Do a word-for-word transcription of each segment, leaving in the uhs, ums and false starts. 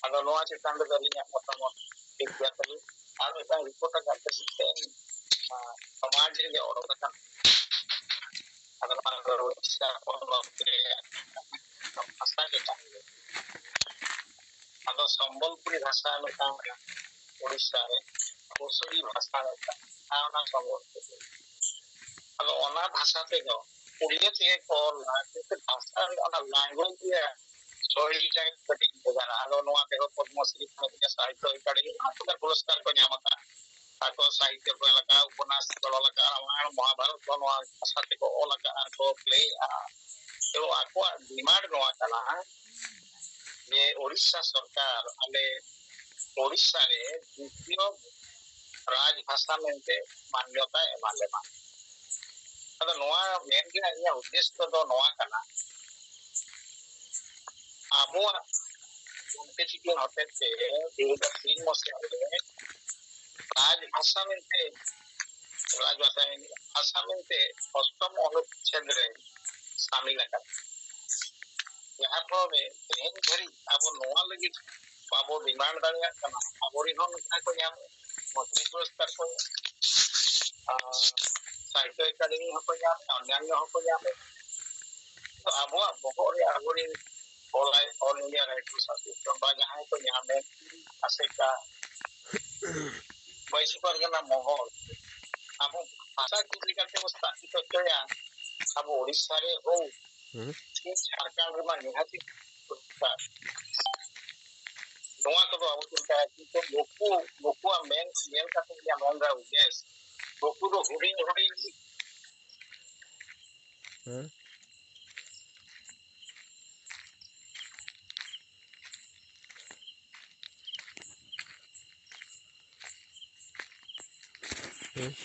ᱟᱫᱚ ᱱᱚᱣᱟ ᱪᱮᱛᱟᱱ ᱨᱮᱫᱚ ᱟᱹᱞᱤᱧᱟᱜ ᱢᱚᱛᱟᱢᱚᱛ ᱴᱷᱤᱠ ᱜᱮᱭᱟ ᱛᱟᱹᱞᱤᱧ᱾ ᱟᱨ ᱢᱤᱫᱴᱟᱝ ᱨᱤᱯᱳᱨᱴ ᱟᱠᱟᱫ ᱛᱮ ᱥᱤᱥᱴᱮᱢ ᱥᱚᱢᱟᱡᱽ ᱨᱮᱜᱮ ᱚᱰᱚᱠ ᱟᱠᱟᱱ᱾ ᱟᱫᱚ ᱱᱚᱣᱟ ᱫᱚ ᱩᱲᱤᱥᱥᱟ ᱯᱚᱱᱚᱛ ᱨᱮᱭᱟᱜ ᱵᱷᱟᱥᱟ ᱜᱮ ᱠᱟᱱ ᱜᱮᱭᱟ᱾ ᱟᱫᱚ ᱥᱚᱢᱵᱚᱞᱯᱩᱨᱤ ᱵᱷᱟᱥᱟ ᱢᱤᱫᱴᱟᱝ ᱢᱮᱱᱟᱜᱼᱟ ᱩᱲᱤᱥᱥᱟ ᱨᱮ, ᱠᱳᱥᱚᱞᱤ ᱵᱷᱟᱥᱟ ᱢᱤᱫᱴᱟᱝ, ᱟᱨ ᱚᱱᱟ ᱥᱚᱢᱵᱚᱞᱯᱩᱨᱤ᱾ ᱟᱫᱚ ᱚᱱᱟ ᱵᱷᱟᱥᱟ ᱛᱮᱫᱚ ᱩᱲᱤᱭᱟ ᱛᱮᱜᱮ ᱠᱚ ᱚᱞᱟ, ᱠᱤᱱᱛᱩ ᱵᱷᱟᱥᱟ ᱨᱮ ᱚᱱᱟ ᱞᱟᱝᱜᱩᱭᱮᱡᱽ ᱨᱮᱭᱟᱜ ᱥᱚᱭᱞᱤ ᱴᱟᱭᱤᱯ ᱠᱟᱹᱴᱤᱡ ᱵᱷᱮᱜᱟᱨᱟ᱾ ᱟᱫᱚ ᱱᱚᱣᱟ ᱛᱮᱦᱚᱸ ᱯᱚᱫᱽᱢᱚᱥᱨᱤ ᱠᱷᱚᱱ ᱥᱟᱦᱤᱛᱛᱚ ᱮᱠᱟᱰᱮᱢᱤ ᱚᱱᱟ ᱠᱚ ᱯᱩᱨᱚᱥᱠᱟᱨ ᱠᱚ ᱧᱟᱢ ᱟᱠᱟᱫᱼᱟ᱾ ᱟᱠᱚ ᱥᱟᱦᱤᱛᱛᱚ ᱠᱚ ᱚᱞ ᱟᱠᱟᱫᱼᱟ, ᱩᱯᱚᱱᱱᱟᱥ ᱠᱚ ᱚᱞ ᱟᱠᱟᱫᱼᱟ, ᱨᱟᱢᱟᱭᱚᱬ ᱢᱚᱦᱟᱵᱷᱟᱨᱚᱛ ᱠᱚ ᱱᱚᱣᱟ ᱵᱷᱟᱥᱟ ᱛᱮᱠᱚ ᱚᱞ ᱟᱠᱟᱫᱼᱟ ᱟᱨ ᱠᱚ ᱯᱞᱮᱭᱮᱫᱼᱟ᱾ ᱛᱚ ᱟᱠᱚᱣᱟᱜ ᱰᱤᱢᱟᱱᱰ ᱱᱚᱣᱟ ᱠᱟᱱᱟ ᱡᱮ ᱳᱰᱤᱥᱟ ᱥᱚᱨᱠᱟᱨ ᱟᱞᱮ ᱳᱰᱤᱥᱟ ᱨᱮ ᱫᱤᱛᱤᱭᱚ ᱨᱟᱡᱽ ᱵᱷᱟᱥᱟ ᱢᱮᱱᱛᱮ ᱢᱟᱱᱭᱚᱛᱟᱭ ᱮᱢᱟ ᱞᱮᱢᱟ᱾ ᱟᱫᱚ ᱱᱚᱣᱟ ᱢᱮᱱ ᱨᱮᱭᱟᱜ ᱤᱧᱟᱹᱜ ᱩᱫᱽᱫᱮᱥᱥᱚ ᱫᱚ ᱱᱚᱣᱟ ᱠᱟᱱᱟ, ᱟᱵᱚᱣᱟᱜ ᱜᱚᱢᱠᱮ ᱛᱤᱠᱤᱱ ᱦᱚᱛᱮᱛᱮ ᱫᱩ ᱦᱟᱡᱟᱨ ᱛᱤᱱ ᱢᱚᱥᱤᱦᱟ ᱨᱮ ᱨᱟᱡᱽ ᱵᱷᱟᱥᱟ ᱢᱮᱱᱛᱮ, ᱨᱟᱡᱽ ᱵᱷᱟᱥᱟ ᱢᱮᱱᱛᱮ, ᱵᱷᱟᱥᱟ ᱢᱮᱱᱛᱮ ᱚᱥᱴᱚᱢ ᱚᱱᱩᱪᱪᱷᱮᱫ ᱨᱮ ᱥᱟᱢᱤᱞ ᱟᱠᱟᱱᱟ᱾ ᱡᱟᱦᱟᱸ ᱯᱷᱚᱞᱚ ᱨᱮ ᱛᱮᱦᱮᱧ ᱫᱷᱟᱹᱨᱤᱡ ᱟᱵᱚ ᱱᱚᱣᱟ ᱞᱟᱹᱜᱤᱫ ᱵᱟᱵᱚ ᱰᱤᱢᱟᱱᱰ ᱫᱟᱲᱮᱭᱟᱜ ᱠᱟᱱᱟ, ᱟᱵᱚᱨᱮᱱ ᱦᱚᱸ ᱱᱚᱝᱠᱟ ᱠᱚ ᱧᱟᱢ, ᱢᱚᱱᱛᱨᱤ ᱯᱩᱨᱚᱥᱠᱟᱨ ᱠᱚ, ᱟᱨ ᱥᱟᱦᱤᱛᱛᱚ ᱮᱠᱟᱰᱮᱢᱤ ᱦᱚᱸᱠᱚ ᱧᱟᱢᱮᱫ, ᱚᱱᱭᱟᱱᱭᱚ ᱦᱚᱸᱠᱚ ᱧᱟᱢᱮᱫ᱾ ᱛᱚ ᱟᱵᱚᱣᱟᱜ ᱵᱚᱦᱚᱜ ᱨᱮ ᱟᱵᱚᱨᱮᱱ ᱚᱞᱟᱭ, All India Writers Association ᱵᱟ ᱡᱟᱦᱟᱸᱭ ᱠᱚ ᱧᱟᱢᱮᱫ, ᱟᱥᱮᱠᱟ, ᱵᱟᱹᱭᱥᱤ ᱯᱟᱨᱜᱟᱱᱟ ᱢᱚᱦᱚᱞ, ᱟᱵᱚ ᱵᱷᱟᱥᱟ ᱪᱮᱫ ᱞᱮᱠᱟᱛᱮ ᱵᱚ ᱥᱛᱷᱟᱯᱤᱛ ᱦᱚᱪᱚᱭᱟ? ᱟᱵᱚ ᱳᱰᱤᱥᱟ ᱨᱮ ᱦᱳᱠ, ᱦᱩᱸ᱾ ᱪᱮ ᱡᱷᱟᱲᱠᱷᱚᱸᱰ ᱨᱮᱢᱟ ᱱᱤᱦᱟᱹᱛᱤ ᱫᱚᱨᱠᱟᱨ᱾ ᱱᱚᱣᱟ ᱠᱚᱫᱚ ᱟᱵᱚ ᱪᱤᱱᱛᱟᱭᱟ, ᱠᱤᱱᱛᱩ ᱱᱩᱠᱩ, ᱱᱩᱠᱩᱣᱟᱜ ᱢᱮᱱ, ᱧᱮᱞ ᱠᱟᱛᱮ ᱜᱮ ᱢᱮᱱ ᱫᱟ ᱩᱫᱽᱫᱮᱥ, ᱱᱩᱠᱩ ᱫᱚ ᱦᱩᱰᱤᱧ ᱦᱩᱰᱤᱧ ᱦᱮᱸ? ᱦᱮᱸ?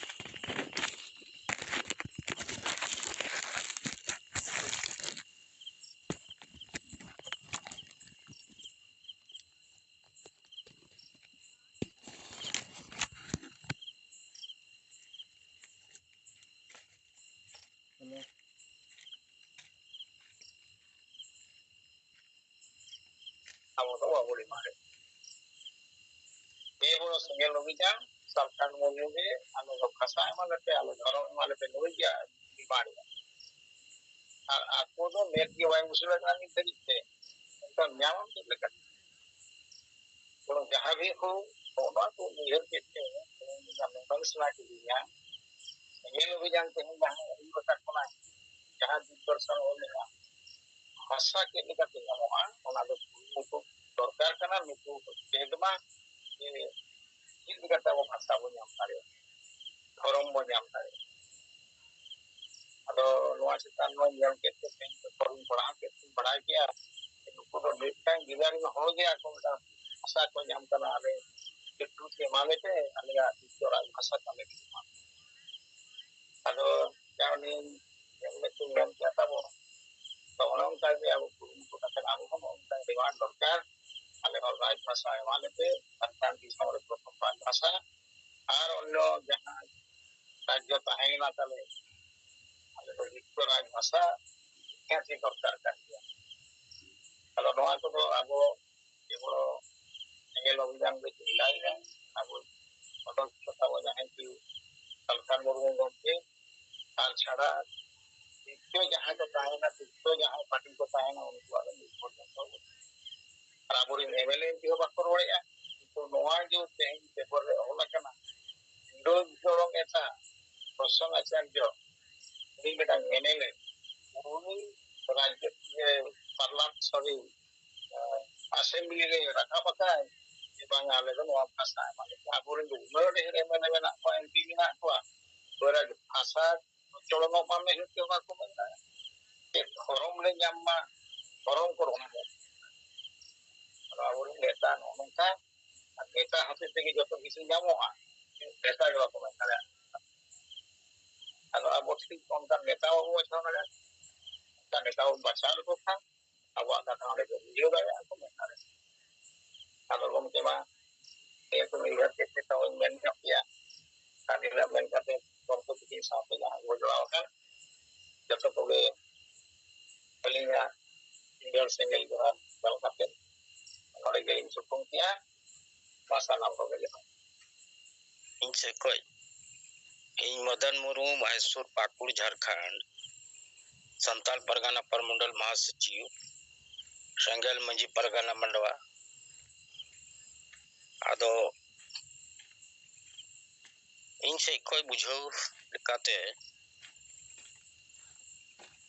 ᱟᱵᱚ ᱫᱚ ᱵᱟᱵᱚ ᱰᱤᱢᱟᱱᱰ ᱮᱫᱟ᱾ ᱡᱮ ᱵᱚᱲᱚ ᱥᱮᱸᱜᱮᱞ ᱚᱵᱷᱤᱡᱟᱱ, ᱥᱟᱞᱠᱷᱟᱱ ᱢᱩᱨᱢᱩ ᱜᱮ ᱟᱞᱚ ᱵᱷᱟᱥᱟ ᱮᱢᱟ ᱞᱮᱯᱮ, ᱟᱞᱚ ᱫᱷᱚᱨᱚᱢ ᱮᱢᱟ ᱞᱮᱯᱮ, ᱱᱩᱭ ᱜᱮ ᱰᱤᱢᱟᱱᱰ ᱮᱫᱟ᱾ ᱟᱨ ᱟᱠᱚ ᱫᱚ ᱢᱮᱫ ᱜᱮ ᱵᱟᱭ ᱵᱩᱡᱷᱟᱹᱣ ᱠᱟᱱᱟ ᱱᱤᱛ ᱫᱷᱟᱹᱵᱤᱡ ᱛᱮ᱾ ᱮᱱᱠᱷᱟᱱ ᱧᱟᱢᱟᱢ ᱪᱮᱫ ᱞᱮᱠᱟ? ᱵᱚᱨᱚᱝ ᱡᱟᱦᱟᱸ ᱜᱮ ᱦᱳᱠ, ᱱᱚᱜᱼᱚ ᱱᱚᱣᱟ ᱠᱚ ᱩᱭᱦᱟᱹᱨ ᱠᱮᱫ ᱛᱮ, ᱛᱮᱦᱮᱧ ᱱᱚᱝᱠᱟ ᱜᱮ ᱥᱟᱱᱟ ᱠᱤᱫᱤᱧᱟ᱾ ᱥᱮᱸᱜᱮᱞ ᱚᱵᱷᱤᱡᱟᱱ ᱛᱮᱦᱮᱧ ᱡᱟᱦᱟᱸ ᱦᱩᱭᱩᱜ ᱠᱟᱛᱷᱟ ᱠᱟᱱᱟ, ᱡᱟᱦᱟᱸ ᱫᱤᱜᱽᱫᱚᱨᱥᱚᱱ ᱚᱞ ᱢᱮᱱᱟᱜᱼᱟ, ᱵᱷᱟᱥᱟ ᱪᱮᱫ ᱞᱮᱠᱟᱛᱮ ᱧᱟᱢᱚᱜᱼᱟ, ᱚᱱᱟ ᱫᱚ ᱠᱩᱨᱩᱢᱩᱴᱩ ᱫᱚᱨᱠᱟᱨ ᱠᱟᱱᱟ᱾ ᱱᱩᱠᱩ ᱪᱮᱫ ᱢᱟ ᱡᱮ ᱪᱮᱫ ᱞᱮᱠᱟᱛᱮ ᱟᱵᱚ ᱵᱷᱟᱥᱟ ᱵᱚᱱ ᱧᱟᱢ ᱫᱟᱲᱮᱭᱟᱜᱼᱟ, ᱫᱷᱚᱨᱚᱢ ᱵᱚᱱ ᱧᱟᱢ ᱫᱟᱲᱮᱭᱟᱜᱼᱟ᱾ ᱟᱫᱚ ᱱᱚᱣᱟ ᱪᱮᱛᱟᱱ ᱱᱚᱣᱟ ᱧᱮᱞ ᱠᱮᱫ ᱛᱮ ᱛᱮᱦᱮᱧ ᱡᱚᱛᱚ ᱦᱚᱲᱤᱧ ᱯᱟᱲᱦᱟᱣ ᱠᱮᱫ ᱛᱮᱧ ᱵᱟᱲᱟᱭ ᱠᱮᱜᱼᱟ ᱡᱮ ᱱᱩᱠᱩ ᱫᱚ ᱢᱤᱫᱴᱟᱝ ᱜᱤᱫᱟᱹᱨ ᱨᱮᱱ ᱦᱚᱲ ᱜᱮ ᱟᱠᱚ ᱢᱤᱫᱴᱟᱝ ᱵᱷᱟᱥᱟ ᱠᱚ ᱧᱟᱢ ᱠᱟᱱᱟ, ᱟᱞᱮ ᱪᱟᱹᱠᱨᱤ ᱯᱮ ᱮᱢᱟ ᱞᱮᱯᱮ, ᱟᱞᱮᱭᱟᱜ ᱱᱤᱡᱮᱨᱟᱜ ᱵᱷᱟᱥᱟ ᱛᱟᱞᱮ ᱯᱮ ᱮᱢᱟ᱾ ᱟᱫᱚ ᱡᱟ ᱩᱱᱤ ᱧᱮᱞ ᱞᱮᱫ ᱠᱚ ᱢᱮᱱ ᱠᱮᱫ ᱛᱟᱵᱚᱱ, ᱛᱚ ᱚᱱᱮ ᱚᱱᱠᱟ ᱜᱮ ᱟᱵᱚ ᱠᱩᱨᱩᱢᱩᱴᱩ ᱠᱟᱛᱮ ᱟᱵᱚ ᱦᱚᱸ ᱚᱱᱠᱟ ᱰᱤᱢᱟᱱᱰ ᱫᱚᱨᱠᱟᱨ, ᱟᱞᱮ ᱦᱚᱸ ᱨᱟᱡᱽ ᱵᱷᱟᱥᱟ ᱮᱢᱟ ᱞᱮᱯᱮ, ᱥᱟᱱᱛᱟᱲ ᱫᱤᱥᱚᱢ ᱨᱮ ᱯᱨᱚᱛᱷᱚᱢ ᱨᱟᱡᱽ ᱵᱷᱟᱥᱟ, ᱟᱨ ᱚᱱᱱᱚ ᱡᱟᱦᱟᱸ ᱨᱟᱡᱽᱡᱚ ᱛᱟᱦᱮᱸᱭᱮᱱᱟ ᱛᱟᱞᱮ, ᱟᱞᱮ ᱫᱚ ᱡᱤᱛᱠᱚ ᱨᱟᱡᱽ ᱵᱷᱟᱥᱟ ᱦᱮᱸ ᱪᱮᱫ ᱫᱚᱨᱠᱟᱨ ᱠᱟᱱ ᱜᱮᱭᱟ᱾ ᱟᱫᱚ ᱱᱚᱣᱟ ᱠᱚᱫᱚ ᱟᱵᱚ ᱡᱮᱢᱚᱱ ᱥᱮᱸᱜᱮᱞ ᱚᱵᱷᱤᱡᱟᱱ ᱨᱮ ᱪᱮᱥᱴᱟᱭᱮᱫᱟ, ᱟᱵᱚ ᱚᱰᱚᱠ ᱠᱟᱛᱷᱟ ᱵᱚ ᱡᱟᱦᱟᱸᱭ ᱠᱤ ᱥᱟᱞᱠᱷᱟᱱ ᱢᱩᱨᱢᱩ ᱜᱚᱢᱠᱮ, ᱟᱨ ᱪᱷᱟᱲᱟ ᱫᱤᱛᱤᱭᱚ ᱡᱟᱦᱟᱸᱭ ᱠᱚ ᱛᱟᱦᱮᱱᱟ, ᱛᱨᱤᱛᱤᱭᱚ ᱡᱟᱦᱟᱸᱭ ᱯᱟᱴᱤ ᱠᱚ ᱛᱟᱦᱮᱱᱟ, ᱩᱱᱠᱩᱣᱟᱜ ᱫᱚ ᱱᱤᱨᱵᱷᱚᱨ ᱡᱚᱛᱚ ᱟᱨ ᱟᱵᱚᱨᱮᱱ M L A M P ᱦᱚᱸ ᱵᱟᱠᱚ ᱨᱚᱲᱮᱫᱼᱟ᱾ ᱠᱤᱱᱛᱩ ᱱᱚᱣᱟ ᱡᱮ ᱛᱮᱦᱮᱧ ᱯᱮᱯᱟᱨ ᱨᱮ ᱚᱞ ᱟᱠᱟᱱᱟ, ᱤᱱᱫᱚᱨ ᱡᱚᱲᱚ ᱱᱮᱛᱟ ᱯᱨᱚᱥᱚᱱᱱ ᱟᱪᱟᱨᱡᱚ, ᱩᱱᱤ ᱢᱤᱫᱴᱟᱝ ᱮᱢ ᱮᱞ ᱮ, ᱩᱱᱤ ᱨᱟᱡᱽ ᱯᱟᱨᱞᱟᱢᱮᱱᱴ, ᱥᱚᱨᱤ, ᱟᱥᱮᱢᱵᱞᱤ ᱨᱮ ᱨᱟᱠᱟᱵ ᱟᱠᱟᱫ ᱡᱮ ᱵᱟᱝ, ᱟᱞᱮ ᱫᱚ ᱱᱚᱣᱟ ᱵᱷᱟᱥᱟ ᱮᱢᱟ ᱞᱮ ᱯᱮ᱾ ᱟᱵᱚᱨᱮᱱ ᱫᱚ ᱩᱱᱟᱹᱜ ᱰᱷᱮᱨ ᱮᱢ ᱮᱞ ᱮ ᱢᱮᱱᱟᱜ ᱠᱚᱣᱟ, ᱮᱢ ᱯᱤ ᱢᱮᱱᱟᱜ ᱠᱚᱣᱟ, ᱵᱷᱟᱥᱟ ᱪᱚᱲᱚᱱᱚᱜ ᱢᱟ ᱢᱮᱱᱛᱮ ᱚᱱᱟ ᱠᱚ ᱢᱮᱱᱫᱟ᱾ ᱪᱮᱫ ᱫᱷᱚᱨᱚᱢ ᱞᱮ ᱧᱟᱢ ᱢᱟ, ᱫᱷᱚᱨᱚᱢ ᱠᱚ ᱨᱚᱲᱟ᱾ ᱟᱫᱚ ᱟᱵᱚᱨᱮᱱ ᱱᱮᱛᱟ ᱱᱚᱜᱼᱚ ᱱᱚᱝᱠᱟ, ᱟᱨ ᱱᱮᱛᱟ ᱦᱚᱛᱮᱡ ᱛᱮᱜᱮ ᱡᱚᱛᱚ ᱠᱤᱪᱷᱩ ᱧᱟᱢᱚᱜᱼᱟ, ᱱᱮᱛᱟ ᱜᱮ ᱵᱟᱠᱚ ᱢᱮᱱ ᱫᱟᱲᱮᱭᱟᱜᱼᱟ᱾ ᱟᱫᱚ ᱟᱵᱚ ᱴᱷᱤᱠ ᱚᱱᱠᱟᱱ ᱱᱮᱛᱟ ᱵᱟᱵᱚ ᱵᱟᱪᱷᱟᱣ ᱫᱟᱲᱮᱭᱟᱜᱼᱟ᱾ ᱚᱱᱠᱟᱱ ᱱᱮᱛᱟ ᱵᱚᱱ ᱵᱟᱪᱷᱟᱣ ᱞᱮᱠᱚ ᱠᱷᱟᱱ ᱟᱵᱚᱣᱟᱜ ᱠᱟᱛᱷᱟ ᱚᱸᱰᱮ ᱠᱚ ᱵᱩᱡᱷᱟᱹᱣ ᱫᱟᱲᱮᱭᱟᱜᱼᱟ ᱠᱚ, ᱢᱮᱱ ᱫᱟᱲᱮᱭᱟᱜᱼᱟ᱾ ᱟᱫᱚ ᱜᱚᱢᱠᱮ ᱢᱟ ᱱᱤᱭᱟᱹ ᱠᱚ ᱩᱭᱦᱟᱹᱨ ᱠᱮᱫ ᱛᱮ ᱛᱟᱵᱚᱧ ᱢᱮᱱ ᱧᱚᱜ ᱠᱮᱭᱟ᱾ ᱟᱨ ᱱᱤᱱᱟᱹᱜ ᱢᱮᱱ ᱠᱟᱛᱮ ᱜᱚᱢᱠᱮ ᱛᱤᱠᱤᱱ ᱥᱟᱶᱛᱮ ᱡᱟᱦᱟᱸ ᱠᱚ ᱡᱚᱲᱟᱣ ᱟᱠᱟᱱ ᱡᱚᱛᱚ ᱠᱚᱜᱮ ᱟᱹᱞᱤᱧᱟᱜ ᱥᱤᱸᱜᱟᱹᱲ ᱥᱮᱸᱜᱮᱞ ᱡᱚᱦᱟᱨ ᱪᱟᱞ ᱠᱟᱛᱮ ᱠᱷᱚᱱ ᱜᱮ ᱤᱧ ᱥᱩᱠᱩᱢ ᱠᱮᱜᱼᱟ᱾ ᱢᱟ ᱥᱟᱱᱟᱢ ᱠᱚᱜᱮ ᱡᱚᱦᱟᱨ᱾ ᱤᱧ ᱥᱮᱫ ᱠᱷᱚᱱ, ᱤᱧ ᱢᱚᱫᱚᱱ ᱢᱩᱨᱢᱩ, ᱢᱚᱦᱮᱥᱯᱩᱨ, ᱯᱟᱹᱠᱩᱲ, ᱡᱷᱟᱲᱠᱷᱚᱸᱰ, ᱥᱟᱱᱛᱟᱲ ᱯᱟᱨᱜᱟᱱᱟ ᱯᱚᱨᱢᱚᱱᱰᱚᱞ ᱢᱚᱦᱟᱥᱚᱪᱤᱵᱽ, ᱥᱮᱸᱜᱮᱞ ᱢᱟᱹᱡᱷᱤ ᱯᱟᱨᱜᱟᱱᱟ ᱢᱟᱰᱣᱟ᱾ ᱟᱫᱚ ᱤᱧ ᱥᱮᱫ ᱠᱷᱚᱱ ᱵᱩᱡᱷᱟᱹᱣ ᱞᱮᱠᱟᱛᱮ,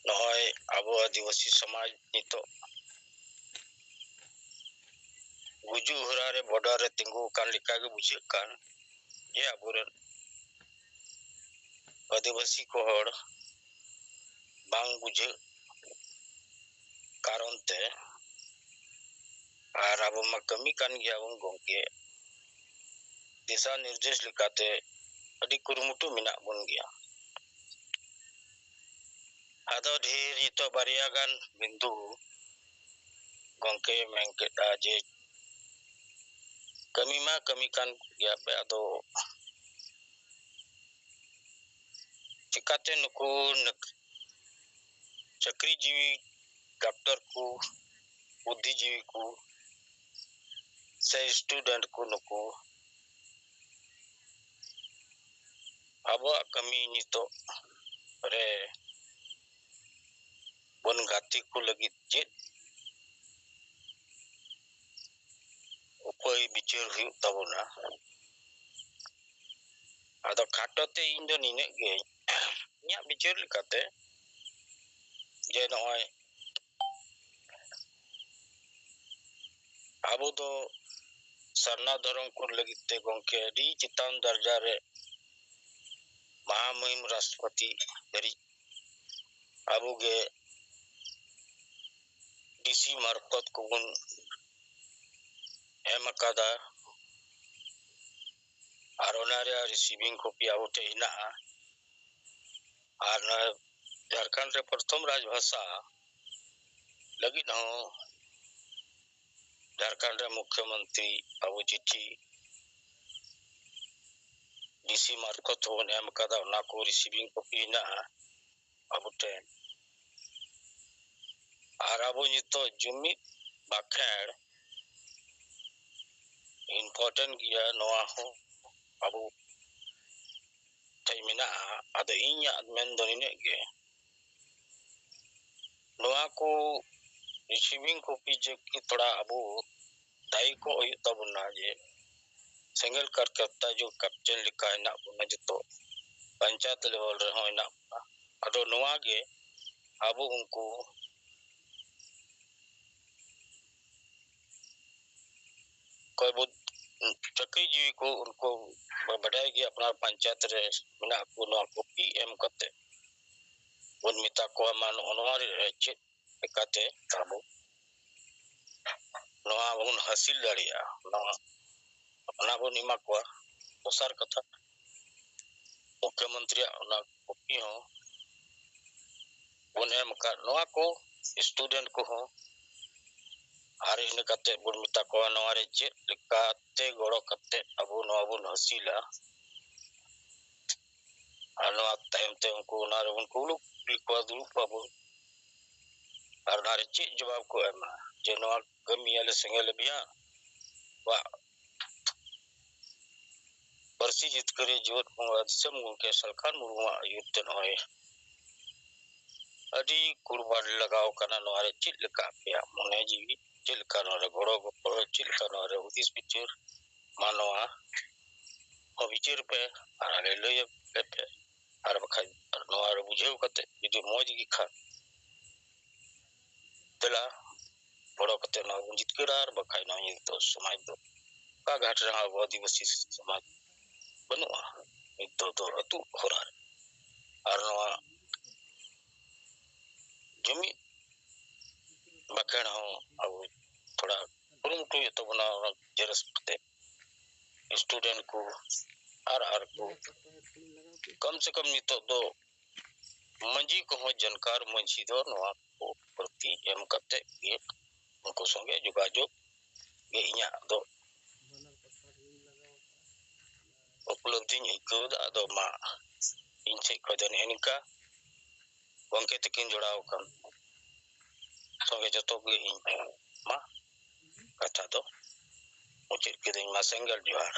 ᱱᱚᱜᱼᱚᱭ ᱟᱵᱚ ᱟᱹᱫᱤᱵᱟᱹᱥᱤ ᱥᱚᱢᱟᱡᱽ ᱱᱤᱛᱚᱜ ᱜᱩᱡᱩᱜ ᱦᱚᱨᱟ ᱨᱮ, ᱵᱚᱰᱟᱨ ᱨᱮ ᱛᱤᱸᱜᱩ ᱟᱠᱟᱱ ᱞᱮᱠᱟᱜᱮ ᱵᱩᱡᱷᱟᱹᱜ ᱠᱟᱱ, ᱡᱮ ᱟᱵᱚᱨᱮᱱ ᱟᱹᱫᱤᱵᱟᱹᱥᱤ ᱠᱚ ᱦᱚᱲ ᱵᱟᱝ ᱵᱩᱡᱷᱟᱹᱜ ᱠᱟᱨᱚᱱ ᱛᱮ, ᱟᱨ ᱟᱵᱚ ᱢᱟ ᱠᱟᱹᱢᱤ ᱠᱟᱱ ᱜᱮᱭᱟᱵᱚᱱ ᱜᱚᱢᱠᱮ, ᱫᱤᱥᱟ ᱱᱤᱨᱫᱮᱥ ᱞᱮᱠᱟᱛᱮ ᱟᱹᱰᱤ ᱠᱩᱨᱩᱢᱩᱴᱩ ᱢᱮᱱᱟᱜ ᱵᱚᱱ ᱜᱮᱭᱟ᱾ ᱟᱫᱚ ᱰᱷᱮᱨ ᱱᱤᱛᱚᱜ ᱵᱟᱨᱭᱟ ᱜᱟᱱ ᱵᱤᱱᱫᱩ ᱜᱚᱢᱠᱮ ᱢᱮᱱ ᱠᱮᱫᱟ ᱡᱮ ᱠᱟᱹᱢᱤ ᱢᱟ ᱠᱟᱹᱢᱤ ᱠᱟᱱ ᱜᱮᱭᱟ ᱯᱮ, ᱟᱫᱚ ᱪᱤᱠᱟᱛᱮ ᱱᱩᱠᱩ ᱱᱟᱹᱠ-, ᱪᱟᱹᱠᱨᱤ ᱡᱤᱣᱤ ᱰᱟᱠᱛᱚᱨ ᱠᱚ, ᱵᱩᱫᱽᱫᱷᱤᱡᱤᱣᱤ ᱠᱚ ᱥᱮ student ᱠᱚ ᱱᱩᱠᱩ ᱟᱵᱚᱣᱟᱜ ᱠᱟᱹᱢᱤ ᱱᱤᱛᱚᱜ ᱨᱮ ᱵᱚᱱ ᱜᱟᱛᱮ ᱠᱚ ᱞᱟᱹᱜᱤᱫ ᱪᱮᱫ ᱩᱯᱟᱹᱭ ᱵᱤᱪᱟᱹᱨ ᱦᱩᱭᱩᱜ ᱛᱟᱵᱚᱱᱟ? ᱟᱫᱚ ᱠᱷᱟᱴᱚ ᱛᱮ ᱤᱧ ᱫᱚ ᱱᱤᱱᱟᱹᱜ ᱜᱮ, ᱤᱧᱟᱹᱜ ᱵᱤᱪᱟᱹᱨ ᱞᱮᱠᱟᱛᱮ, ᱡᱮ ᱱᱚᱜᱼᱚᱭ ᱟᱵᱚ ᱫᱚ ᱥᱟᱨᱱᱟ ᱫᱷᱚᱨᱚᱢ ᱠᱚ ᱞᱟᱹᱜᱤᱫ ᱛᱮ ᱜᱚᱢᱠᱮ ᱟᱹᱰᱤ ᱪᱮᱛᱟᱱ ᱫᱟᱨᱡᱟ ᱨᱮ ᱢᱟᱦᱟᱢᱩᱦᱤᱢ ᱨᱟᱥᱴᱨᱚᱯᱚᱛᱤ ᱫᱷᱟᱹᱨᱤᱡ ᱟᱵᱚ ᱜᱮ ᱰᱤ ᱥᱤ ᱢᱟᱨᱯᱷᱚᱛ ᱠᱚᱵᱚᱱ ᱮᱢ ᱟᱠᱟᱫᱟ᱾ ᱟᱨ ᱚᱱᱟ ᱨᱮᱭᱟᱜ receiving copy ᱟᱵᱚ ᱴᱷᱮᱱ ᱦᱮᱱᱟᱜᱼᱟ᱾ ᱟᱨ ᱱᱚᱣᱟ ᱡᱷᱟᱲᱠᱷᱚᱸᱰ ᱨᱮ ᱯᱨᱚᱛᱷᱚᱢ ᱨᱟᱡᱽ ᱵᱷᱟᱥᱟ ᱞᱟᱹᱜᱤᱫ ᱦᱚᱸ ᱡᱷᱟᱲᱠᱷᱚᱸᱰ ᱨᱮ ᱢᱩᱠᱷᱭᱚᱢᱚᱱᱛᱨᱤ ᱟᱵᱚ ᱪᱤᱴᱷᱤ ᱰᱤ ᱥᱤ ᱢᱟᱨᱯᱷᱚᱛ ᱵᱚᱱ ᱮᱢ ᱟᱠᱟᱫᱟ, ᱚᱱᱟ ᱠᱚ receiving copy ᱦᱮᱱᱟᱜᱼᱟ ᱟᱵᱚ ᱴᱷᱮᱱ᱾ ᱟᱨ ᱟᱵᱚ ᱱᱤᱛᱚᱜ ᱡᱩᱢᱤᱫ ᱵᱟᱠᱷᱮᱲ important ᱜᱮᱭᱟ, ᱱᱚᱣᱟ ᱦᱚᱸ ᱟᱵᱚ ᱴᱷᱮᱡ ᱢᱮᱱᱟᱜᱼᱟ᱾ ᱟᱫᱚ ᱤᱧᱟᱹᱜ ᱢᱮᱱ ᱫᱚ ᱱᱤᱱᱟᱹᱜ ᱜᱮ, ᱱᱚᱣᱟ ᱠᱚ receiving copy ᱡᱮ ᱠᱤ ᱛᱷᱚᱲᱟ ᱟᱵᱚ ᱫᱟᱭᱤ ᱠᱚ ᱦᱩᱭᱩᱜ ᱛᱟᱵᱚᱱᱟ, ᱡᱮ ᱥᱮᱸᱜᱮᱞ ᱠᱟᱨᱠᱟᱛᱟ ᱡᱩᱜᱽ captain ᱞᱮᱠᱟ ᱦᱮᱱᱟᱜ ᱵᱚᱱᱟ ᱡᱚᱛᱚ ᱯᱚᱧᱪᱟᱭᱮᱛ level ᱨᱮᱦᱚᱸ ᱦᱮᱱᱟᱜ ᱵᱚᱱᱟ᱾ ᱟᱫᱚ ᱱᱚᱣᱟ ᱜᱮ ᱟᱵᱚ ᱩᱱᱠᱩ ᱚᱠᱚᱭ ᱵᱚ ᱪᱟᱹᱠᱨᱤ ᱡᱤᱣᱤ ᱠᱚ, ᱩᱱᱠᱩ ᱵᱚ ᱵᱟᱰᱟᱭ ᱜᱮᱭᱟ, ᱟᱯᱱᱟᱨ ᱯᱚᱧᱪᱟᱭᱮᱛ ᱨᱮ ᱢᱮᱱᱟᱜ ᱠᱚ, ᱱᱚᱣᱟ ᱠᱚ ᱯᱤ ᱮᱢ ᱠᱟᱛᱮ ᱵᱚᱱ ᱢᱮᱛᱟ ᱠᱚᱣᱟ, ᱢᱟ ᱱᱚᱜᱼᱚ ᱱᱚᱣᱟ ᱨᱮ ᱪᱮᱫ ᱞᱮᱠᱟᱛᱮ ᱟᱵᱚ ᱱᱚᱣᱟ ᱵᱚᱱ ᱦᱟᱹᱥᱤᱞ ᱫᱟᱲᱮᱭᱟᱜᱼᱟ, ᱱᱚᱣᱟ ᱚᱱᱟ ᱵᱚᱱ ᱮᱢᱟ ᱠᱚᱣᱟ᱾ ᱫᱚᱥᱟᱨ ᱠᱟᱛᱷᱟ, ᱢᱩᱠᱷᱭᱚᱢᱚᱱᱛᱨᱤᱭᱟᱜ ᱚᱱᱟ ᱠᱚᱯᱤ ᱦᱚᱸ ᱵᱚᱱ ᱮᱢ ᱟᱠᱟᱫ, ᱱᱚᱣᱟ ᱠᱚ student ᱠᱚᱦᱚᱸ ᱟᱨ ᱤᱱᱟᱹ ᱠᱟᱛᱮ ᱵᱚᱱ ᱢᱮᱛᱟ ᱠᱚᱣᱟ, ᱱᱚᱣᱟ ᱨᱮ ᱪᱮᱫ ᱞᱮᱠᱟᱛᱮ ᱜᱚᱲᱚ ᱠᱟᱛᱮ ᱟᱵᱚ ᱱᱚᱣᱟ ᱵᱚᱱ ᱦᱟᱹᱥᱤᱞᱟ᱾ ᱟᱨ ᱱᱚᱣᱟ ᱛᱟᱭᱚᱢ ᱛᱮ ᱩᱱᱠᱩ ᱚᱱᱟ ᱨᱮᱵᱚᱱ ᱠᱩᱞᱩ ᱠᱩᱞᱤ ᱠᱚᱣᱟ, ᱫᱩᱲᱩᱵ ᱟᱵᱚᱱ᱾ ᱟᱨ ᱚᱱᱟ ᱨᱮ ᱪᱮᱫ ᱡᱚᱵᱟᱵ ᱠᱚ ᱮᱢᱟ ᱡᱮ ᱱᱚᱣᱟ ᱠᱟᱹᱢᱤᱭᱟᱞᱮ ᱥᱮᱸᱜᱮᱞ ᱚᱵᱷᱤᱭᱟᱱ ᱵᱟ ᱯᱟᱹᱨᱥᱤ ᱡᱤᱛᱠᱟᱹᱨᱤ ᱡᱩᱣᱟᱹᱱ ᱵᱚᱸᱜᱟ ᱫᱤᱥᱚᱢ ᱜᱚᱢᱠᱮ ᱥᱟᱞᱠᱷᱟᱱ ᱢᱩᱨᱢᱩᱣᱟᱜ ᱟᱹᱭᱩᱨ ᱛᱮ ᱱᱚᱜᱼᱚᱭ ᱟᱹᱰᱤ ᱠᱩᱲᱵᱟᱲ ᱞᱟᱜᱟᱣ ᱠᱟᱱᱟ᱾ ᱱᱚᱣᱟ ᱨᱮ ᱪᱮᱫ ᱞᱮᱠᱟ ᱟᱯᱮᱭᱟᱜ ᱢᱚᱱᱮ ᱡᱤᱣᱤ, ᱪᱮᱫ ᱞᱮᱠᱟ ᱱᱚᱣᱟ ᱨᱮ ᱜᱚᱲᱚ ᱜᱚᱯᱚᱲᱚ, ᱪᱮᱫ ᱞᱮᱠᱟ ᱱᱚᱣᱟ ᱨᱮ ᱦᱩᱫᱤᱥ ᱵᱤᱪᱟᱹᱨ, ᱢᱟ ᱱᱚᱣᱟ ᱦᱚᱸ ᱵᱤᱪᱟᱹᱨ ᱯᱮ ᱟᱨ ᱟᱞᱮ ᱞᱟᱹᱭ ᱟᱯᱮ ᱯᱮ᱾ ᱟᱨ ᱵᱟᱠᱷᱟᱡ ᱱᱚᱣᱟ ᱨᱮ ᱵᱩᱡᱷᱟᱹᱣ ᱠᱟᱛᱮ ᱡᱩᱫᱤ ᱢᱚᱡᱽ ᱜᱮ ᱠᱷᱟᱱ, ᱫᱮᱞᱟ ᱜᱚᱲᱚ ᱠᱟᱛᱮ ᱱᱚᱣᱟ ᱵᱚᱱ ᱡᱤᱛᱠᱟᱹᱨᱟ, ᱟᱨ ᱵᱟᱠᱷᱟᱡ ᱱᱚᱣᱟ ᱱᱤᱛᱚᱜ ᱥᱚᱢᱟᱡᱽ ᱫᱚ ᱚᱠᱟ ᱜᱷᱟᱴ ᱨᱮᱦᱚᱸ ᱟᱵᱚ ᱟᱹᱫᱤᱵᱟᱹᱥᱤ ᱥᱚᱢᱟᱡᱽ ᱵᱟᱹᱱᱩᱜᱼᱟ᱾ ᱱᱤᱛᱚᱜ ᱫᱚ ᱟᱹᱛᱩ ᱦᱚᱨᱟ ᱨᱮ᱾ ᱟᱨ ᱱᱚᱣᱟ ᱡᱩᱢᱤᱫ ᱵᱟᱠᱷᱮᱲ ᱦᱚᱸ ᱟᱵᱚ ᱛᱷᱚᱲᱟ ᱠᱩᱨᱩᱢᱩᱴᱩ ᱦᱩᱭᱩᱜ ᱛᱟᱵᱚᱱᱟ, ᱚᱱᱟ ᱡᱮᱨᱮᱥ ᱠᱟᱛᱮ student ᱠᱚ ᱟᱨ ᱟᱨ ᱠᱚ ᱠᱚᱢ ᱥᱮ ᱠᱚᱢ ᱱᱤᱛᱚᱜ ᱫᱚ ᱢᱟᱹᱡᱷᱤ ᱠᱚᱦᱚᱸ ᱡᱟᱱᱠᱟᱨ ᱢᱟᱹᱡᱷᱤ ᱫᱚ ᱱᱚᱣᱟ ᱠᱚ ᱯᱨᱚᱛᱤ ᱮᱢ ᱠᱟᱛᱮ ᱜᱮ ᱩᱱᱠᱩ ᱥᱚᱸᱜᱮ ᱡᱳᱜᱟᱡᱳᱜᱽ ᱜᱮ ᱤᱧᱟᱹᱜ ᱫᱚ ᱩᱯᱞᱚᱵᱽᱫᱷᱤᱧ ᱟᱹᱭᱠᱟᱹᱣ ᱮᱫᱟ᱾ ᱟᱫᱚ ᱢᱟ ᱤᱧ ᱥᱮᱫ ᱠᱷᱚᱱ ᱫᱚ ᱱᱮᱜᱼᱮ ᱱᱤᱝᱠᱟ ᱜᱚᱢᱠᱮ ᱛᱟᱹᱠᱤᱱ ᱡᱚᱲᱟᱣ ᱟᱠᱟᱱ ᱥᱚᱸᱜᱮ ᱡᱚᱛᱚ ᱜᱮ ᱤᱧ ᱢᱟ ᱠᱟᱛᱷᱟ ᱫᱚ ᱢᱩᱪᱟᱹᱫ᱾ ᱪᱮᱫ ᱠᱤᱫᱤᱧ ᱢᱟ ᱥᱮᱸᱜᱮᱞ ᱡᱚᱦᱟᱨ᱾